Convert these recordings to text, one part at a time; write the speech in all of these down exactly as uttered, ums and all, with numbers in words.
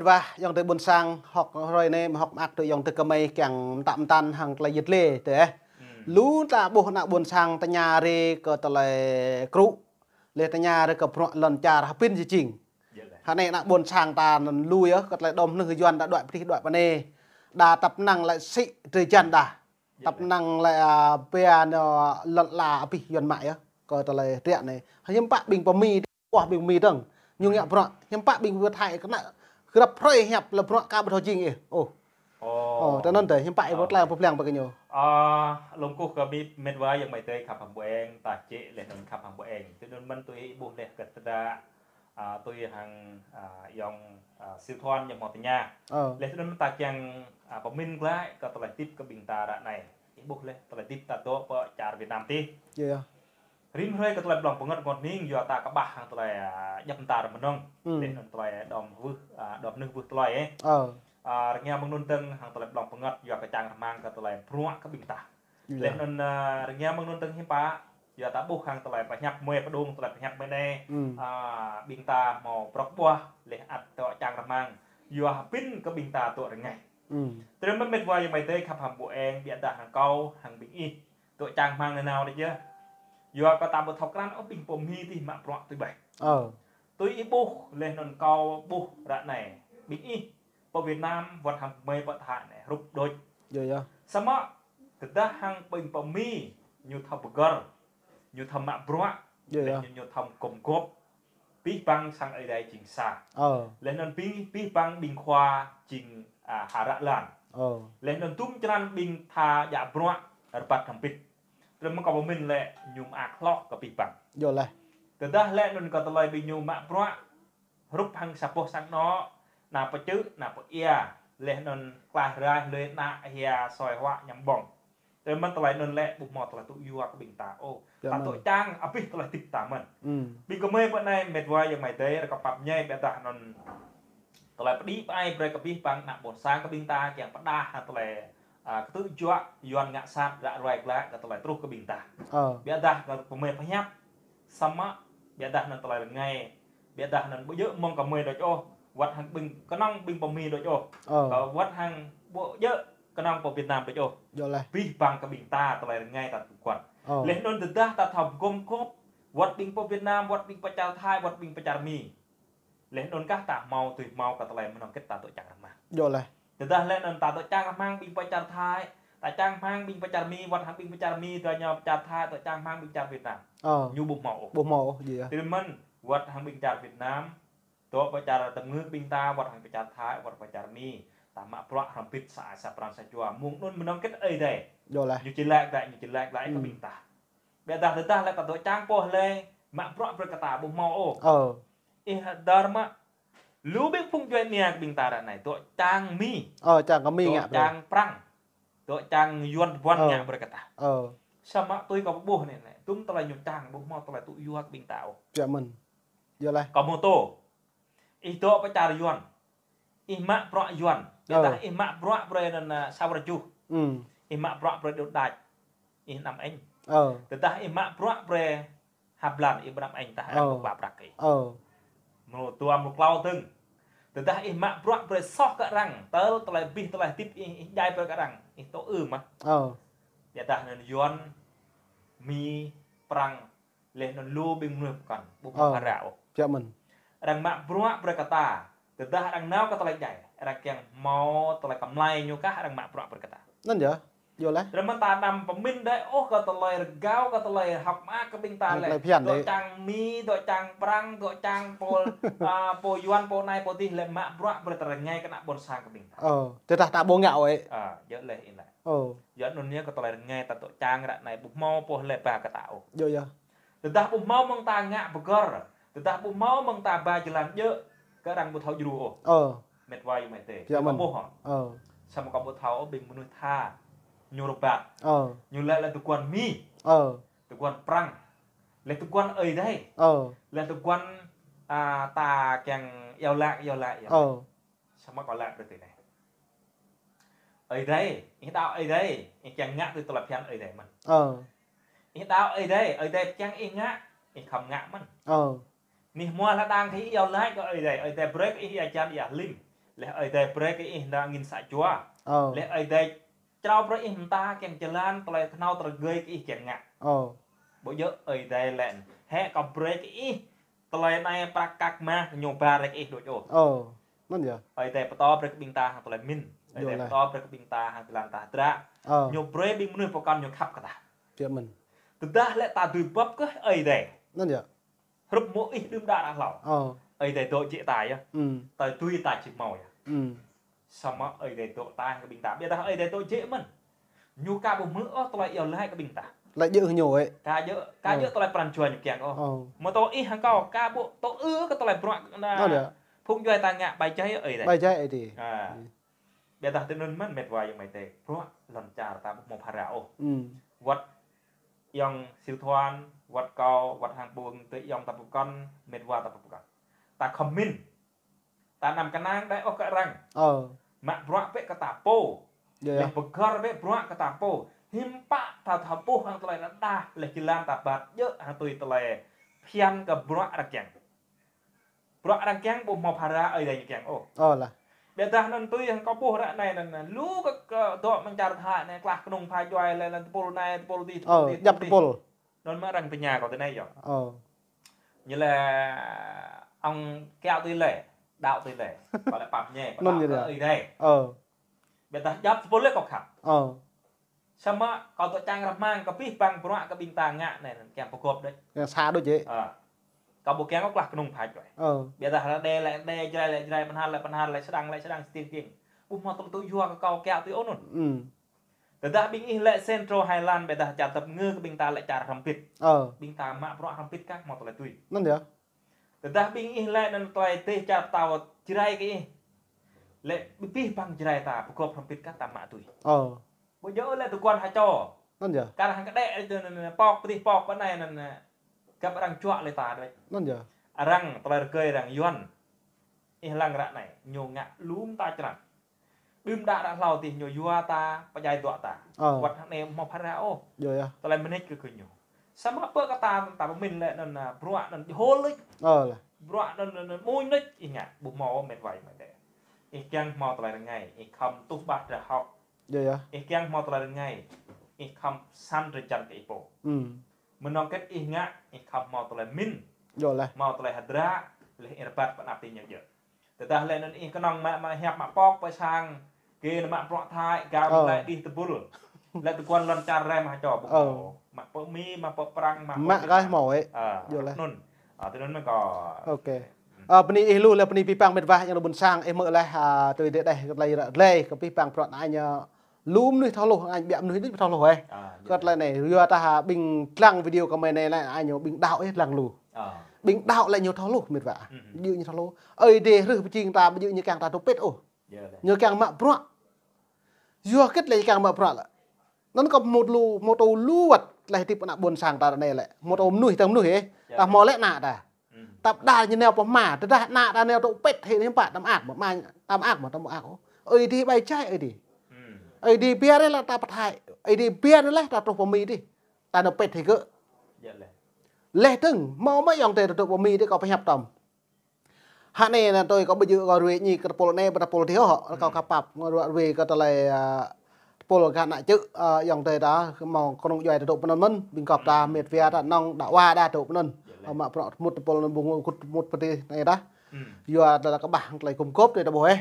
Wah, ayŏng adơi ƀôn sang, hŏk hrơi anai, hŏk mơak tui ayŏng adơi kơmơi kiăng mơtă mơtăn hăng tơlơi yit lê tơ, eh. Hmm. Lu ta ƀuh ană ƀôn sang tơña rai kơ tơlơi krŭ, leh tơña rai kơ bruă lŏn čar hơbĭn jing. Yơh lĕ. Hơnai ană ƀôn sang ta anŭn lu yơh, kơ tơlơi đom nơh yuan đa đuaĭ pơdih đuaĭ pơ anai. Đa tăp năng lĕ sĭ drơi jăn đa. Tăp năng lĕ, a, pia nơ lŏn la abih yuan mă yơh. Kơ tơlơi triă anai. Hiư̆m pă ƀing pơ Mi, ƀuh ƀing Mi dơ̆ng. Ñu ngă bruă. Hiư̆m pă ƀing pơ Thái kơ ană grăp hrơi hiăp lĕ bruă ka ƀu thâo jing ih. Ôh. Ôh. Ôh, tơ anŭn tơ, hiư̆m pă ih ƀu tlaih pơblang pơ kơ ñu. A, lŏm kơkuh kơ Mi, met wa ayŏng amai adơi khăp hăng ƀu eng, ta čĕ leh anŭn khăp hăng ƀu eng. Tui anŭn mơ̆n tui ih ƀuh leh kơ tơdă a, tui hăng, a, ayŏng, a, Siu Thuan ñu hmâo tơña. Ơ. Leh tui anŭn ta kiăng, a, pơmĭn glaĭ kơ tơlơi tip kơ ƀing ta ră anai. Ih ƀuh leh tơlơi tip ta dŏ pơ čar Việt Nam tih. Yơh, yơh. Rĭm hrơi kơ tơlơi blŏng pơngăt rơngot hning yua ta kơƀah hăng tơlơi, a, djŏp mơta rơmơnơ̆ng. Hmm. Leh anŭn tơlơi đom wơh, a, đom nơh wơh tơlơi, eh. Ơ. A, rơngiao mơ̆ng anŭn dơ̆ng hăng tơlơi blŏng pơngăt yua kơčang rơmang kơ tơlơi bruă kơ ƀing ta. Yơh. Leh anŭn, a, rơngiao mơ̆ng anŭn dơ̆ng hiư̆m pă, yua ta ƀuh hăng tơlơi pơhiăp mơi pơdŏng, tơlơi pơhiăp mơi anai. Hmm. A, ƀing ta hmâo prŏk ƀuah, leh ăt dŏ čang rơmang. Yua hơbĭn kơ ƀing ta dŏ rơngai. Hmm. Tơdơi mơ̆n met wa ayŏng amai adơi khăp hăng ƀu eng, biă dah hăng kâo, hăng ƀing ih. Dŏ čang rơmang nanao đôč yơh. Yua kơ ta ƀu thâo krăn ôh ƀing pơ Mi tih mă bruă tui ƀai. Ơ. Tui ih ƀuh, leh anŭn kâo ƀuh ră anai. Ƀing ih, pơ Việt Nam, wơ̆t hăng mơi pơ Thái anai, hrup đôč. Yơh, yơh. Samơ̆, tơdah hăng ƀing pơ Mi, ñu thâo pơgăr, ñu thâo mă bruă, yơh, leh yơh, ñu, ñu thâo gum gôp. Pih păng sang Ơi Adai jing sa. Ơ. Leh anŭn pih, pih păng ƀing khua jing, a, hră lăn. Ơ. Leh anŭn tum črăn ƀing tha djă bruă rơbat hrŏm hơbĭt. Tơdơi mơ̆n kâo pơmĭn lĕ ñu mơak hloh kơ pih păng. Yơh lĕ. Tơdah lĕ anŭn kơ tơlơi ƀing ñu mă bruă, hrup hăng sa boh sang anŏ, ană pơčư̆, ană pơia, leh anŭn klaih raih lui ană hia soi huă ñăm ƀơ̆ng. Tơdơi mơ̆n tơlơi anŭn lĕ ƀu hmâo tơlơi tŭ yua kơ ƀing ta ôh. Yơh mơ̆n. Ta dŏ čang abih tơlơi tip ta mơ̆n. Hmm. Ƀing gơmơi pơ anai met wa ayŏng amai adơi, rơkâo pap ñai biă dah anŭn tơlơi pơđĭ pơai brơi kơ pih păng ană ƀôn sang kơ ƀing ta kiăng pơdah hăng tơlơi, a, kơtư̆ juă yuan ngă sat ră ruai glaĭ kơ tơlơi truh kơ ƀing ta. Ơ. Biă dah kơ gơmơi pơhiăp. Samơ̆, biă dah anŭn tơlơi rơngai, biă dah anŭn ƀu djơ̆ mơ̆ng gơmơi đôč ôh, wơ̆t hăng ƀing kơnơ̆ng ƀing pơ Mi đôč ôh. Ơ. Kơ wơ̆t hăng ƀu djơ̆ kơnơ̆ng pơ Việt Nam đôč ôh. Yơh lĕ. Pih păng kơ ƀing ta tơlơi rơngai ta tơguan. Ơ. Leh anŭn tơdah ta thâo gum gôp, wơ̆t ƀing pơ Việt Nam, wơ̆t ƀing pơ čar Thái, wơ̆t ƀing pơ čar Mi. Leh anŭn kah ta hmâo tui hmâo kơ tơlơi mơnơ̆ng kĕt ta dŏ čang rơmang. Yơh lĕ. Tơdah leh anŭn ta dŏ čang rơmang ƀing pơ čar Thái, ta čang rơmang ƀing pơ čar Mi, wơ̆t hăng ƀing pơ čar Mi, dŏ ñu pơ čar Thái, dŏ čang rơmang ƀing čar Việt Nam. Ơ. Ñu ƀu hmâo ôh. Ƀu hmâo ôh, yơh. Tơdơi mơ̆n, wơ̆t hăng ƀing čar Việt Nam, dŏ pơ čar tơmngư̆ ƀing ta, wơ̆t hăng pơ čar Thái, wơ̆t pơ čar Mi. Ta mă bruă hrŏm hơbĭt sa ai sa pran sa jua. Mơ̆ng anŭn mơnơ̆ng kĕt Ơi Adai. Yơh lĕ. Ñu či laĭ glaĭ, ñu či laĭ glaĭ kơ ƀing ta. Biă dah tơdah lĕ ta dŏ čang pô lĕ, mă bruă brơi kơ ta ƀu hmâo ôh. Ơ. Ih dar mă. Lu ƀing phung djuai ania kơ ƀing ta ră anai, dŏ čang Mi. Ơ, čang kơ Mi ngă brơi. Dŏ čang Prăng. Dŏ čang yuan tơguan ngă brơi kơ ta. Ơ. Samơ̆ tui kâo ƀuh anai, anai. Tum tơlơi ñu čang, ƀu hmâo tơlơi tŭ yua kơ ƀing ta ôh. Biă mơ̆n. Yơh lĕ. Kâo hmâo tŏ. Ih dŏ pơ čar yuan. Ih mă bruă yuan. Ơ. Tơdah ih mă bruă brơi anŭn, a, sa wơr juh. Hmm. Ih mă bruă brơi đôč đač. Ih anăm eng. Ơ. Tơdah ih mă bruă brơi ha blan ih ƀu anăm eng tah arăng ƀu kla prăk ih. Ơ. Mrô dua mrô klâo dơ̆ng. Tơdah ih mă bruă brơi soh kơ arăng, tơl tơlơi abih tơlơi hơdip ih, ih djai brơi kơ arăng, ih tŏ ư mơ̆. Ơ. Biă dah anŭn yuan, Mi, Prăng, leh anŭn lu ƀing mơnuih pơkŏn, ƀu hmâo phara ôh. Biă mơ̆n. Arăng mă bruă brơi kơ ta. Tơdah arăng nao kơ tơlơi djai, arăng kiăng hmâo tơlơi kơmlai ñu kah arăng mă bruă brơi kơ ta. Anŭn yơh. Yơh lĕ. Tơdơi mơ̆n ta anăm pơmĭn đơi ôh kơ tơlơi rơgao, kơ tơlơi hơ̆k mơak kơ ƀing ta lĕ. Tơlơi phiăn đơi. Dŏ čang Mi, dŏ čang Prăng, dŏ čang pô, a, pô yuan, pô anai, pô adih lĕ mă bruă brơi tơlơi rơngai kơ ană ƀôn sang kơ ƀing ta. Ơ, tơdah ta ƀu ngă ôh. A, yơh lĕ ih lĕ. Ơ. Yơh anŭn yơh kơ tơlơi rơngai ta dŏ čang ră anai ƀu hmâo pô lĕ ba kơ ta ôh. Yơh, yơh. Tơdah ƀu hmâo mơ̆ng ta ngă pơgăr, tơdah ƀu hmâo mơ̆ng ta ba jơlan djơ̆, kơ arăng ƀu thâo djru ôh. Ơ. Met wa ayŏng amai adơi. Biă mơ̆n. Ƀu ƀuh hŏ. Ơ. Samơ̆ kâo ƀu thâo ôh ƀing mơnuih tha. Ñu rơbat. Ơ. Ñu laĭ lĕ tơguan Mi. Ơ. Tơguan Prăng. Lĕ tơguan Ơi Adai. Ơ. Lĕ tơguan, a, ta kiăng iâu laĭ, iâu laĭ, iâu laĭ. Ơ. Samơ̆ kâo laĭ brơi tui anai. Ơi Adai, ih đaŏ Ơi Adai, ih kiăng ngă tui tơlơi phiăn Ơi Adai mơ̆n. Ơ. Ih đaŏ Ơi Adai, Ơi Adai kiăng ih ngă, ih khŏm ngă mơ̆n. Ơ. Anih hmua hơđang kơ ih iâu laĭ kơ Ơi Adai, Ơi Adai brơi kơ ih ia hơjan ia hlim. Lĕ Ơi Adai brơi kơ ih nao angin sa jua. Ơ. Lĕ Ơi Adai črâo brơi ih mơta kiăng jơlan, tơlơi kơhnâo tơlơi rơgơi kơ ih kiăng ngă. Ơ. Ƀu djơ̆ Ơi Adai lĕ: "Hĕ, kâo brơi kơ ih tơlơi anai prăk kăk mah, ñu ba brơi kơ ih đôč ôh." Ơ. Anŭn yơh. Ơi Adai pơtô brơi kơ ƀing ta hăng tơlơi pơmĭn. Ơi Adai pơtô brơi kơ ƀing ta hăng jơlan ta hơdră. Ơ. Ñu brơi ƀing mơnuih pơkŏn ñu khăp kơ ta. Tơdah lĕ ta dưi bưp kơ Ơi Adai. Anŭn yơh. Hrup mơ̆ ih đưm đă ră hlâo. Ơ. Ơi Adai dŏ jĕ ta yơh. Ưm. Tơlơi dưi ta či hmâo yơh. Ưm. Samơ̆ Ơi Adai dŏ ta kơ ƀing ta. Ƀiădah Ơi Adai dŏ jĕ mơ̆n. Ñu ka ƀu hmư̆ ôh tơlơi iâu laĭ kơ ƀing ta. Laĭ djơ̆ hơñô ĕ. Ka djơ̆, ka djơ̆ tơlơi pran jua ñu kiăng ôh. Ơ. Mơ̆ tơ ih hăng kâo, ka ƀu tơ ư kơ tơlơi bruă anŭn. Anŭn yơh. Phung djuai ta ngă bai jai Ơi Adai. Bai jai Ơi Adai. Ơ. Ƀiădah tui anŭn mơ̆n met wa ayŏng amai adơi. Bruă lŏn čar ta ƀu hmâo phara ôh. Ưm. Wơ̆t ayŏng Siu Thuan, wơ̆t kâo, wơ̆t hăng ƀing tơ ayŏng ta pơkŏn, met wa ta pơkŏn. Ta khŏm min. Ta anăm kơnang đơi ôh kơ arăng. Ơ. Mă bruă bĕ kơ ta pô. Yơh, yơh. Lĕ pơgăr bĕ bruă kơ ta pô. Hiư̆m pă ta thâo ƀuh hăng tơlơi rơđah, lĕ jơlan ta ƀat djơ̆ hăng tui tơlơi phiăn kơ bruă arăng kiăng. Bruă arăng kiăng ƀu hmâo phara Ơi Adai ñu kiăng ôh. Ơ lah. Ƀiădah anŭn tui hăng kâo ƀuh ră anai anŭn, lu kơ, kơ dŏ mơ̆ng čar Thái anai, klah kơnung pha djuai lĕ, lĕ tơpul anai, tơpul adih, tơpul adih, djăp tơpul adih. Tơpul. Anŭn mơ̆ arăng tơña kâo tui anai yơh. Ơ. Ñu lĕ ong kiaŏ tui lĕ, đaŏ tui lĕ. Kâo lĕ pap ñe, kâo đaŏ kơ Ơi Adai. Ơ. Ƀiădah djăp tơpul lĕ kâo khăp. Ơ. Samơ̆ kâo dŏ čang rơmang kơ abih bang bruă kơ ƀing ta ngă anai, anŭn kiăng pơgop đôč. Kiăng sa đôč yơh. Ơ. Kâo ƀu kiăng kơ klah kơnung pha djuai. Ơ. Ƀiădah rơđê lĕ rơđê, Jrai lĕ Jrai, Bơnhar lĕ Bơnhar, lĕ Sêdang lĕ Sêdang, sting kiăng. Ƀu hmâo tơlơi tŭ yua kơ kâo kiaŏ tui ôh anŭn. Ưm. Tơdah ƀing ih lĕ Central Highland, ƀiădah čar tơpngư kơ ƀing ta lĕ čar hrŏm hơbĭt. Ơ. Ƀing ta mă bruă hrŏm hơbĭt kah hmâo tơlơi tui. Anŭn yơh. Tơdah ƀing ih lĕ anŭn tơlơi dêh čar pơtao Jrai kơ ih. Lĕ abih bang Jrai ta pơgop hrŏm hơbĭt kah ta mă tui. Ơ. Ƀu djơ̆ lĕ tơguan ha čô. Anŭn yơh. Kar hăng kơđĕ tơ anŭn, anŭn, pŏk pơdih pŏk pơ anai anŭn, anŭn, găp arăng juă lĕ ta đôč. Anŭn yơh. Arăng, tơlơi rơgơi arăng Yuan. Ih lăng ră anai, ñu ngă lum ta črăn. Đưm đă ră hlâo adih ñu yua ta, pơdjai dŏ ta. Ơ. Wơ̆t hăng anai hmâo phara ôh. Yơh, yơh. Tơlơi mơneč kơ gơñu. Samơ̆ pơ kơ ta, ta pơmĭn lĕ anŭn, bruă anŭn jơhôl lĕ. Ơ lah. Bruă anŭn, anŭn, anŭn muñ lĕ, ih ngă, ƀu hmâo met wa met ayŏng. Ih kiăng hmâo tơlơi rơngai, ih khŏm tuh ƀah drah hŏk. Yơh, yơh. Ih kiăng hmâo tơlơi rơngai, ih khŏm săn drơi jăn kơ ih pô. Ưm. Mơnơ̆ng hơget ih ngă, ih khŏm hmâo tơlơi pơmĭn. Yơh lah. Hmâo tơlơi hơdră, lĕ ih rơbat pơ anăp ti ñu djơ̆. Tơdah lĕ anŭn ih kơnơ̆ng mă, mă hiăp mă pŏk pơ sang, kơ anŭn mă bruă Thái, gao lĕ đih tơpul. Lĕ tơguan lŏn čar Rai mă čô ƀu hmâo. Mă pơ Mi, mă pơ Prang, mă pơ Việt Nam. Mă kah hmâo ĕ. Ơ, yơh lah. Anŭn. Ơ, tui anŭn mơ̆ kâo. Ôkê. Ơ, bơni ih lu lĕ bơni abih bang met wa ayŏng adơi ƀôn sang, ih hmư̆ laih, ơ, tui dêh dêh kơ tơlơi ră lĕ kơ abih bang bruă anai ñu lu mơnuih thâo hluh, anai ƀiă mơnuih đôč thâo hluh ĕ. Ơ, yơh. Kơ tơlơi anai, yua dah ƀing lăng video kơ mơi anai lĕ, anai ñu ƀing đaŏ ĕ lăng lu. Ơ. Ƀing đaŏ lĕ ñu thâo hluh met wa. Ưm. Ƀu djơ̆ ñu thâo hluh. Ơi Adai hrih pơjing ta, ƀu djơ̆ ñu kiăng ta tơpĭt ôh. Yơh lah. Ñu kiăng mă bruă. Yua hơget lĕ ñu kiăng mă bruă lĕ. Anŭn kâo hmâo lu, hmâo tŭ lu wơ̆t lĕ hơdip ană ƀôn sang ta anai lĕ. Hmâo tŭ mơnuih tơ̆ng mơnuih ĕ. Yơh. Ta hmâo lĕ ană ta. Ưm. Ta pơđar ñu nao pơhma, tơdah ană ta nao tŭ pĭt hĭ anai hiư̆m pă, ta mơak mơ̆, ta mơak mơ̆, ta mơak ôh. Ơi Adai ƀai jai Ơi Adai. Ưm. Ơi Adai biă rai lĕ ta pơthâo. Ơi Adai biă rai lĕ ta truh pơ Mi adih. Ta nao pĭt hĭ gơ̆. Yơh lĕ. Lĕ tơ̆ng, hmâo mơ̆ ayŏng adơi ta truh pơ Mi adih kâo pơhiăp tơm. Hă anai anŭn tui kâo ƀu djơ̆ kâo ruai ñi kơ tơpul anai ƀu tơpul adih ôh, kâo khăp pap, kâo ruai kơ tơlơi, ơ, tơpul gah ană čư̆, ơ, ayŏng adơi ta, hmâo kơnung djuai ta dŏ pơ anŭn mơ̆n, ƀing gŏp ta, met wa ta, nŏng đa wa đa dŏ pơ anŭn. Ơ, mă bruă mŭt tơpul anŭn ƀu ngă kŭt mŭt pơ adih anai dah. Yua ta kơ ƀah tơlơi gum gôp anai ta ƀuh ĕ.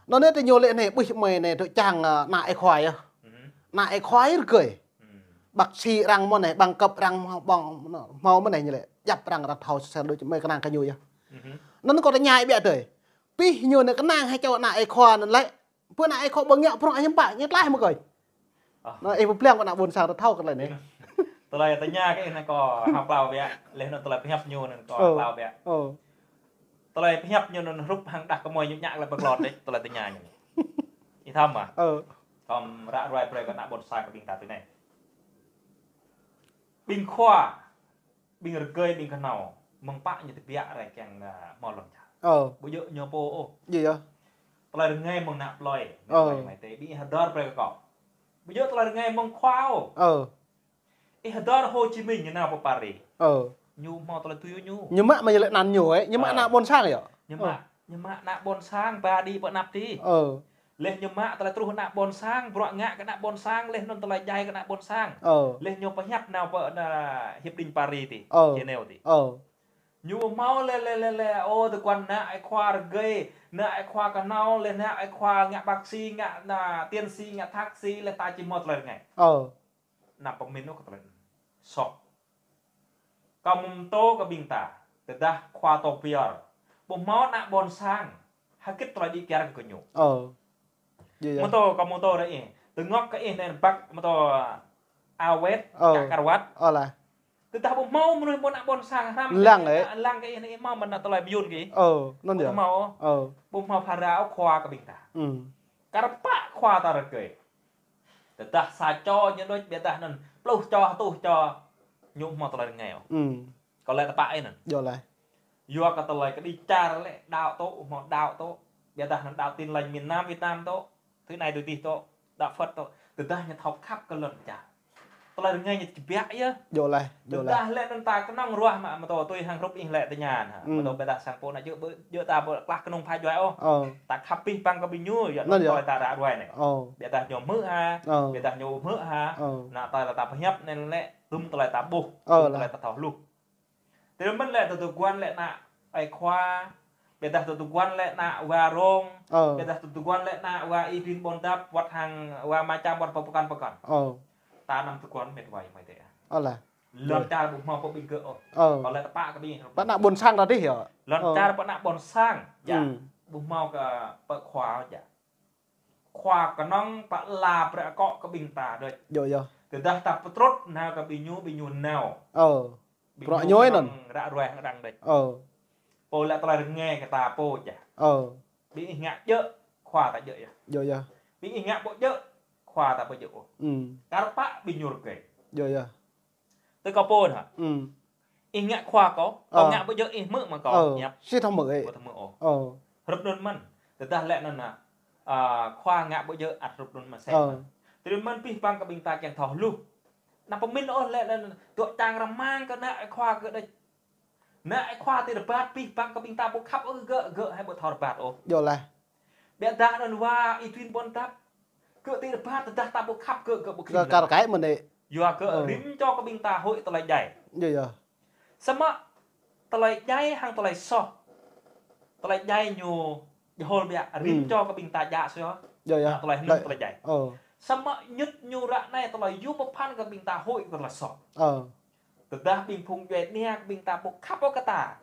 Anŭn anai ta ñu lĕ anai, ƀuh mơi anai dŏ čang, ơ, ană ih khua yơh. Ană ih khua rơgơi. Bác sĩ arăng mơ̆n anai, bằng cấp arăng hmâo, hmâo mơ̆n anai ñu lĕ. Djăp arăng, arăng thâo sơr đôč mơi kơnang kơ ñu yơh. Anŭn kâo tơña ih ƀiă tơi. Pih ñu anai kơnang hă čô ană ih khua anŭn lĕ. Pơ ană ih khua ƀu ngă bruă hiư̆m pă, ñu tlaih mơ̆ kơi. Ơ. Anŭn ih pơblang kơ ană ƀôn sang ta thâo kơ tơlơi anai. Tơlơi tơña kơ ih anai kâo hăp klao biă, leh anŭn tơlơi pơhiăp ñu anŭn kâo hăp klao biă. Ơ. Tơlơi pơhiăp ñu anŭn hrup hăng đah kơmơi ñu ñă lĕ pơklot đĕč, tơlơi tơña ñu. Ih thâo mơ̆? Ơ. Kâo ră ruai brơi kơ ană ƀôn sang kơ ƀing ta tui anai. Ƀing khua, ƀing rơgơi, ƀing kơhnâo, mơ̆ng pă ñu tơbiă rai kiăng, ơ, hmâo lŏn čar. Ơ. Ƀu djơ̆ ñu pô ôh. Yơh, yơh. Tơlơi rơngai mơ̆ng ană plơi, ană plơi mơi tê, ƀing ih hơdơr brơi kơ kâo. Ƀu djơ̆ tơlơi rơngai mơ̆ng khua ôh. Ơ. Ih hơdơr Hồ Chí Minh ñu nao pơ Paris. Ơ. Ñu hmâo tơlơi tui ñu. Ñu mă mơi ñu lĕ anăn ñu ĕ, ñu mă ană ƀôn sang yơh. Ñu mă. Ñu mă ană ƀôn sang, ba đĭ pơ anăp tih. Ơ. Leh ñu mă tơlơi truh ană ƀôn sang, bruă ngă kơ ană ƀôn sang, leh anŭn tơlơi djai kơ ană ƀôn sang. Ơ. Leh ñu pơhiăp nao pơ ană Hiệp định Paris tih, Ơ. Geneva tih. Ơ. Ñu hmâo leh, leh, leh, leh, ơ, tơguan ană ơi khua rơgơi, ană ơi khua kơnâo, leh ană ơi khua ngă bác sĩ, ngă ană tiến sĩ, ngă thạc sĩ, leh ta či hmâo tơlơi rơngai. Ơ. Ană pơmĭn ôh kơ tơlơi anŭn. Soh. Kâo mơ̆ng pơtô kơ ƀing ta, tơdah khua tô pior. Ƀu hmâo ană ƀôn sang, hơgĕt tơlơi đĭ kyar kơ ñu. Ơ. Yơh, yơh. Mơ̆ng pơtô, kâo mơ̆ng pơtô ră ih. Tơngŏk kơ ih anai băk mơ̆ng pơtô awet, Ơ. Čă kơrwat. Ơ lah. Tơdah ƀu hmâo mơnuih ƀôn ană ƀôn sang hrăm. Lăng kơ ih, ih. Lăng kơ ih anai ih hmâo mơ̆n ană tơlơi mơyun kơ ih. Ơ, anŭn yơh. Ƀu hmâo. Ơ. Ƀu hmâo phara ôh khua kơ ƀing ta. Ư. Kar pă khua ta rơgơi. Tơdah sa čô ñu đôč ƀiădah anŭn pluh čô, hơtuh čô ñu hmâo tơlơi rơngai ôh. Ư. Kâo lĕ tơpă ih anŭn. Yơh lah. Yua kơ tơlơi kơđi čar lĕ đaŏ tŏ, hmâo đaŏ tŏ. Ƀiădah anŭn đaŏ Tin Lành miền Nam Việt Nam tŏ. Thứ này tui tih tŏ. Đaŏ Phật tŏ. Tơdah ñu thâo khăp kơ lŏn čar. Tơlơi rơngai ñu či biă yơh. Yơh lah, yơh lah. Tơdah lĕ anŭn ta kơnơ̆ng ruah mă mơ̆ng pơtô tui hăng hrup ih lĕ tơña ha. Ư. Mơ̆ng pơtô ƀiădah sang pô anai djơ̆ ƀu, djơ̆ ta ƀu klah kơnung pha djuai ôh. Ơ. Ta khăp pih păng kơ ƀing ñu, yua anŭn yơh. Tơlơi ta ră ruai anai. Ơ. Ƀiădah ñu hmư̆ ha, Ơ. Ƀiădah ñu hmư̆ ha. Ơ. Anŭn tơlơi ta pơhiăp anai lĕ, tum tơlơi ta ƀuh, Ơ tum lah. Tơlơi ta thâo hluh. Tui anŭn mơ̆n lĕ tơdơi tơguan lĕ ană ơi khua, ƀiădah tơdơi tơguan lĕ ană wa Rong, Ơ. Ƀiădah tơdơi tơguan lĕ ană wa Y Duen Buôn Dap, wơ̆t hăng wa Ma Čăm, wơ̆t pơ pơkŏn pơkŏn. Ơ. Ta anăm tơguan mĕt wa ih mơi tĕ. Ơ lah. Lŏn čar ƀu hmâo pơ ƀing gơ̆ ôh. Ơ. Kâo lĕ tơpă kơ ƀing. Pơ ană ƀôn sang ta tih yơh. Lŏn čar pơ ană ƀôn sang. Ư. Yơh. Ƀu hmâo kơ pơ khua yơh. Khua kơnơ̆ng pơ la brơi akŏ kơ ƀing ta đôč. Yơh, yơh. Tơdah ta pơtrut nao kơ ƀing ñu, ƀing ñu nao. Ơ. Ƀing ñu kơnơ̆ng ră ruai hăng arăng đôč. Ơ. Pô lĕ tơlơi rơngai kơ ta pô yơh. Ơ. Ƀing ih ngă djơ̆, khua ta djơ̆ yơh. Yơh, yơh. Ƀing ih ngă ƀu djơ̆, khua ta ƀu djơ̆ ôh. Ư. Kar pă ƀing ñu rơgơi. Yơh, yơh. Tui kâo pô hă? Ư. Ih ngă khua kâo, kâo ngă ƀu djơ̆ ih hmư̆ mă kâo. Ơ. Hiăp. Sĭt thâo hmư̆ ih. Ƀu thâo hmư̆ ôh. Ơ. Hrup anŭn mơ̆n. Tơdah lĕ anŭn ană, a, khua ngă ƀu djơ̆ ăt hrup anŭn mơ̆n sĕ mơ̆n. Tui anŭn mơ̆n pih păng kơ ƀing ta kiăng thâo hluh. Anăm pơmĭn ôh lĕ anŭn dŏ čang rơmang kơ ană khua kơ đôč. Ană khua ti rơbat pih păng kơ ƀing ta ƀu khăp ôh gơ̆, gơ̆ hă ƀu thâo rơbat ôh. Yơh lah. Ƀiădah anŭn wa Y Duen Buôn Dap. Gơ̆ ti rơbat tơdah ta ƀu khăp gơ̆, gơ̆ ƀu khĭn. Kar kaĭ mơ̆n đĕ. Yua kơ rĭm čô kơ ƀing ta hơi tơlơi djai. Yơh, yơh. Samơ̆ tơlơi djai hăng tơlơi soh. Tơlơi djai ñu jơhol biă rĭm čô kơ ƀing ta djă soh. Yơh, yơh. Tơlơi hơnŭn tơlơi djai. Ơ. Samơ̆ ñŭt ñu ră anai tơlơi yua pơphan kơ ƀing ta hơi kơ tơlơi soh. Ơ. Tơdah ƀing phung djuai ania kơ ƀing ta ƀu khăp ôh kơ ta.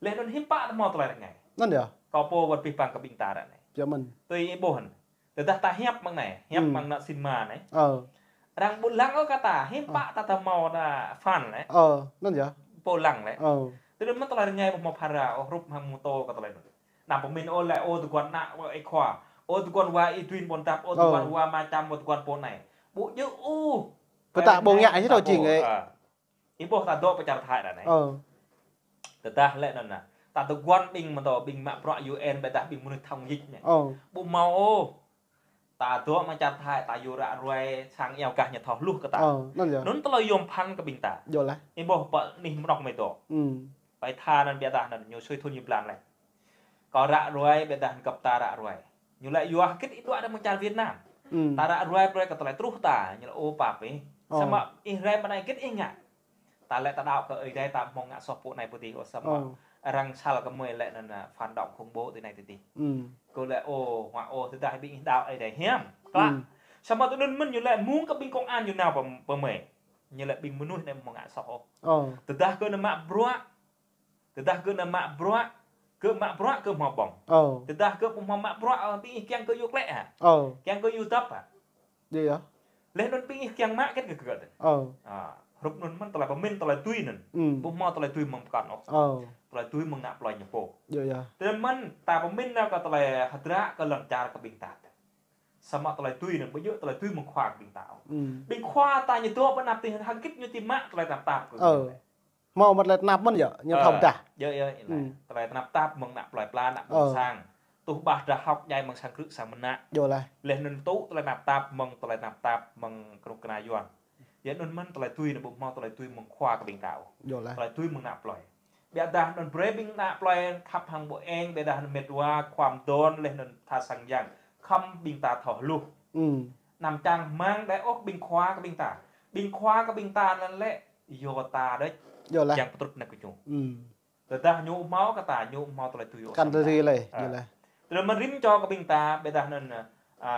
Leh anŭn hiư̆m pă ta hmâo tơlơi rơngai. Anŭn yơh. Kâo pô wơ̆t pih păng kơ ƀing ta ră anai. Yơh mơ̆n. Tui ih ƀuh anŭn. Tơdah ta hiăp mơ̆ng anai, hiăp mơ̆ng ană sinma anai. Ơ. Arăng ƀu lăng ôh kơ ta, hiư̆m pă ta ta hmâo ană fan lĕ. Ơ, anŭn yơh. Ƀu lăng lĕ. Ơ. Tui anŭn mơ̆n tơlơi rơngai ƀu hmâo phara ôh hrup hăng mơ̆ng pơtô kơ tơlơi anŭn. Anăm pơmĭn ôh lĕ, ơ, tơguan ană wa ơi khua. Ơ, tơguan wa Y Duen Buôn Dap, ơ, tơguan wa Ma Čăm, ơ, tơguan pô anai. Ƀu djơ̆ ôh. Kơ ta ƀu ngă ñu thâo jing ih. Ơ. Ih ƀuh ta dŏ pơ čar Thái ră anai. Ơ. Tơdah lĕ anŭn ană. Ta tơguan ƀing mơ̆ng pơtô ƀing mă bruă U N ƀiădah ƀing mơnuih thông dịch anai. Ơ. Ƀu hmâo ôh. Ta dŏ mơ̆ng čar Thái ta yua ră ruai sang iâu gah ñu thâo hluh kơ ta. Ơ, anŭn yơh. Anŭn tơlơi yôm phăn kơ ƀing ta. Yơh lah. Ih ƀuh pơ anih mơnŏk mơi dŏ. Ư. Pơ Thái anŭn ƀiădah anŭn ñu sui thun ñu blan leh. Kâo ră ruai ƀiădah gơ̆p ta ră ruai. Ñu lĕ yua hơgĕt ih dŏ đah mơ̆ng čar Việt Nam. Ư. Ta ră ruai brơi kơ tơlơi truh ta, ñu lĕ ơ pap ih. Ơ. Samơ̆ ih rai mơ̆ng anai hơgĕt ih ngă. Ta lĕ ta đaŏ kơ Ơi Adai ta hmâo ngă soh pô anai pô tih ôh samơ̆. Ơ. Arăng sal kơ mơi lĕ anŭn ană phản động khủng bố tui anai tui tih. Ư. Kơ lĕ ơ, hua ơ, tơdah ƀing ih đaŏ Ơi Adai hiam. Klă. Ư. Samơ̆ tui anŭn mơ̆n ñu lĕ mơ̆ng kơ ƀing công an ñu nao pơ, pơ mơi. Ñu lĕ ƀing mơnuih anai hmâo ngă soh ôh. Ơ. Tơdah kơ ană mă bruă Tơdah gơ̆ ană mă bruă, gơ̆ mă bruă gơ̆ hmâo ƀơ̆ng. Ơ. Tơdah gơ̆ ƀu hmâo mă bruă, ơ, ƀing ih kiăng gơ̆ yua klĕ hă? Ơ. Kiăng gơ̆ yua dăp hă? Yơh, yơh. Leh anŭn ƀing ih kiăng mă hơgĕt kơ gơ̆. Ơ. A, hrup anŭn mơ̆n tơlơi pơmĭn tơlơi tui anŭn. Ư. Ƀu hmâo tơlơi tui mơ̆ng pơkŏn ôh. Ơ. Tơlơi tui mơ̆ng ană plơi ñu pô. Yơh, yơh. Tơlơi mơ̆n ta pơmĭn nao kơ tơlơi hơdră kơ lŏn čar kơ ƀing ta. Samơ̆ tơlơi tui anŭn ƀu djơ̆ tơlơi tui mơ̆ng khua kơ ƀing ta ôh. Ư. Ƀing khua ta ñu dŏ pơ anăp tih hơgĕt ñu či mă tơlơi tơnap tap kơ ñu. Ơ. Hmâo mơ̆t tơlơi tơnap mơ̆n yơh, ñu thâo dah. Yơh, yơh, yơh. Ư. Tơlơi tơnap tap mơ̆ng ană plơi pla, ană ƀôn sang. Tuh ƀah drah hŏk djai mơ̆ng sang krư̆ sang mơnă. Yơh lah. Leh anŭn tŭ tơlơi tơnap tap mơ̆ng tơlơi tơnap tap mơ̆ng kơnuk kơna Yuan. Yơh anŭn mơ̆n tơlơi tui anŭn ƀu hmâo tơlơi tui mơ̆ng khua kơ ƀing ta ôh. Yơh lah. Tơlơi tui mơ̆ng ană plơi. Biă dah anŭn brơi ƀing ană plơi khăp hăng ƀu eng, biă dah anŭn mĕt wa khua mơdon leh anŭn tha sang yang. Khăm ƀing ta thâo hluh. Anăm čang rơmang đơi ôh ƀing khua kơ ƀing ta. Ƀing khua kơ ƀing ta anŭn lĕ yua ta đôč. Yua lĕ. Yang pơtrŭt ană kơ ñu. Tơdah ñu hmâo kơ ta, ñu hmâo tơlơi tui yua. Kăn tơlơi tui lĕ, yua lĕ. Tơdah mơ̆n rĭm čô kơ ƀing ta, biă dah anŭn, a,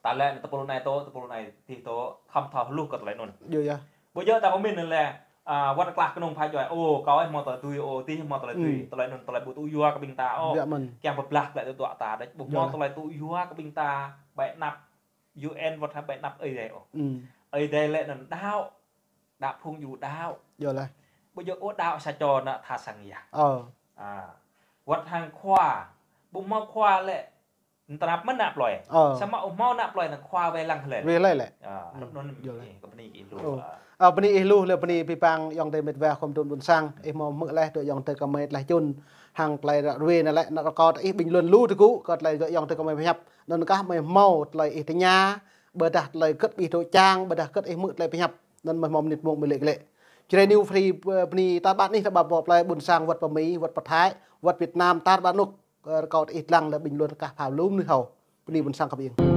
ta lĕ tơpul anai tŏ, tơpul anai tih tŏ, khăm thâo hluh kơ tơlơi anŭn. Yua yơh. Ƀu djơ̆ ta pơmĭn lĕ, a, wơ̆t klah kơnŭng pha djuai, ô, kâo ih hmâo tơlơi tui, ô, tih hmâo tơlơi tui, tơlơi anŭn tơlơi ƀu tŭ yua kơ ƀing ta, ô. Biă mơ̆n. Kiăng pơblah glaĭ tơdruă ta đôč, ƀu hmâo tơlơi tŭ yua kơ ƀing ta, ƀai anăp U N wơ̆t hăng ƀai anăp Ơi Adai, ô. Ơi Adai lĕ anŭn đaŏ, đaŏ phung djru đaŏ. Yua lĕ. Ƀu djơ̆ ôh đaŏ sa čô ană tha sang yang. Ơ. A. Wơ̆t hăng khua, ƀu hmâo khua lĕ, tơnap mơ̆n ană plơi. Ơ. Samơ̆ ƀu hmâo ană plơi anŭn khua wai lăng hlơi. Wai lĕ lĕ. A, anŭn. Yua lĕ. Kơ bơni ih hluh. Ơ. A, bơni ih hluh lĕ bơni pơpă ayŏng adơi mĕt wa khua mơdon ƀôn sang. Ih hmâo hmư̆ leh tui ayŏng adơi kơmơi tơlơi čun. Hăng tơlơi ră ruai anŭn lĕ, anŭn rơkâo ih ƀing lŏn lu tơgŭ, kơ tơlơi ayŏng adơi kơmơi pơhiăp. Anŭn kah mơi hmâo tơlơi ih tơña, ƀôdah tơlơi hơgĕt ƀing tŏ čang, ƀôdah hơgĕt ih hmư̆ tơlơi pơhiăp. Anŭn mơi hmâo mơnit mông mơi lĕ lĕ. Jrai New Free, ơ, bơni tar ƀar anih ta ƀă pơ plơi ƀôn sang wơ̆t pơ Mi, wơ̆t pơ Thái, wơ̆t Việt Nam, tar ƀar anŭk, ơ, rơkâo ih lăng lĕ ƀing lŏn kah phao lŭm anai hâo. Bơni ƀôn sang kơ ƀing.